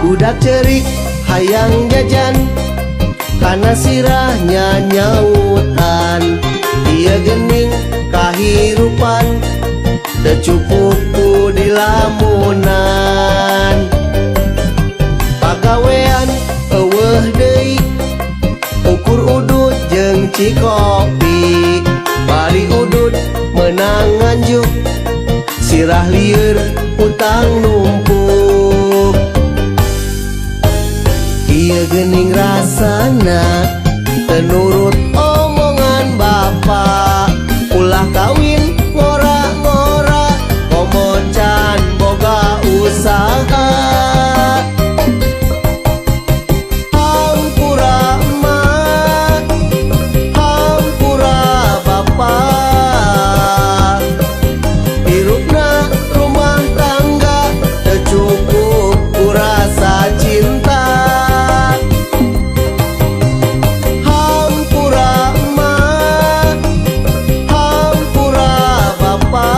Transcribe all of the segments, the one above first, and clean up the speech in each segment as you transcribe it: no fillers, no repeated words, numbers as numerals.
Budak cerik hayang jajan kana sirahnya nyautan. Ieu gening kahirupan teu cukup ku dilamunan. Pagawean eueuh deui ukur udud jeung cikopi. Bari udud meunang nganjuk sirah lieur utang numpuk. Ieu geuning rasana teu nurut omongan bapa. Ulah kawin ngora-ngora komo can boga usaha. Hampura emak, hampura bapa, hirupna rumah tangga teu cukup ku rasa cinta. Hampura emak, hampura bapa,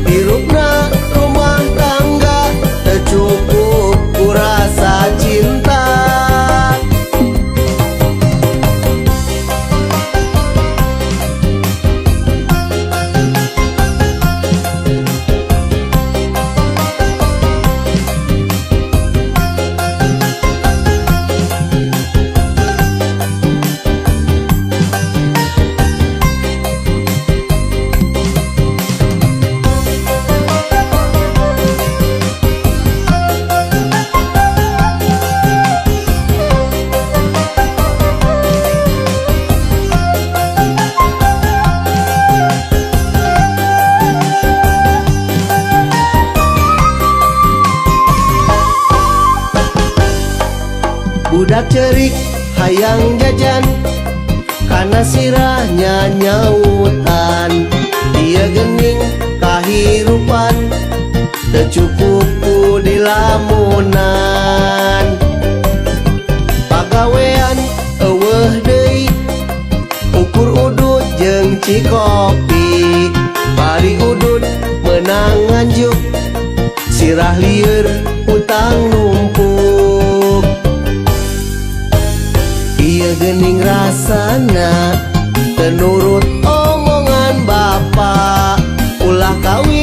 hirupna rumah tangga teu cukup ku rasa cinta. Budak cerik hayang jajan kana sirahnya nyautan. Ieu gening kahirupan teu cukup ku dilamunan. Pagawean eueuh deui ukur udud jeung cikopi. Bari udud meunang nganjuk sirah lieur utang numpuk. Ieu geuning rasana teu nurut omongan bapa. Ulah kawin